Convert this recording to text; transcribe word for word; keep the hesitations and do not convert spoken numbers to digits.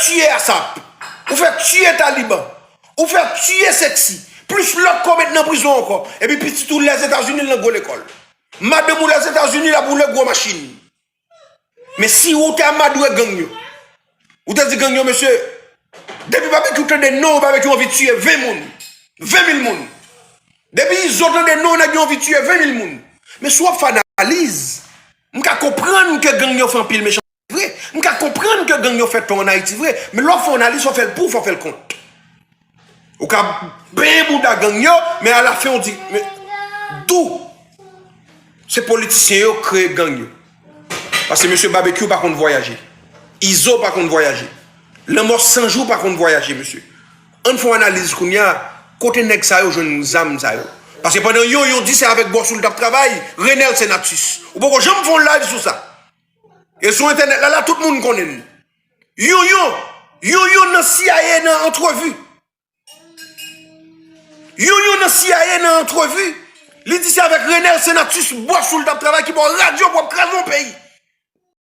tiye ASAP. Ou fè tiye Taliban. Ou fè tiye Sexy. Plis lòt k ou met nan prizon ankò. Epi pitit ou Lèzetazini l nan gwo lekòl. Madanm ou Lèzetazini l ap woule gwo machin. Men si ou te amadwe gang yo, ou te di gang yo, mesye, depi Babekyou tande non, Babekyou anvi tiye ven moun, ven mil moun. Depi Izo tande non, nèg yo anvi tiye ven mil moun. Men si w ap fè analiz, m ka konprann ke gang yo fè anpil mechanste vre. M ka konprann ke gang yo fè tò ann Ayiti vre. Men lè w ap fè analiz, fò w fè l pou, fò w fè l kont. Ou ka benyen bouda gang yo, men alafen ou di, men, dou. Se politisyen yo kreye gang yo. Paske mesye Babekyou pa konn vwayaje. Izo pa konn vwayaje. Lanmò San Jou pa konn vwayaje, mesye. Ann fè yon analiz kounye a, kote nèg sa yo jwenn zam sa yo? Paske pandan Yonyon di se avèk bòs ou l t ap travay, Renel Senatus. Ou poko janm fè yon live sou sa. E sou entènèt la, la tout moun konnen l. Yonyon, Yonyon nan C I A nan antrevi. Yonyon nan C I A nan antrevi. Li di se avèk Renel Senatus, bòs ou l t ap travay, ki ba w radyo pou w ap kraze yon peyi.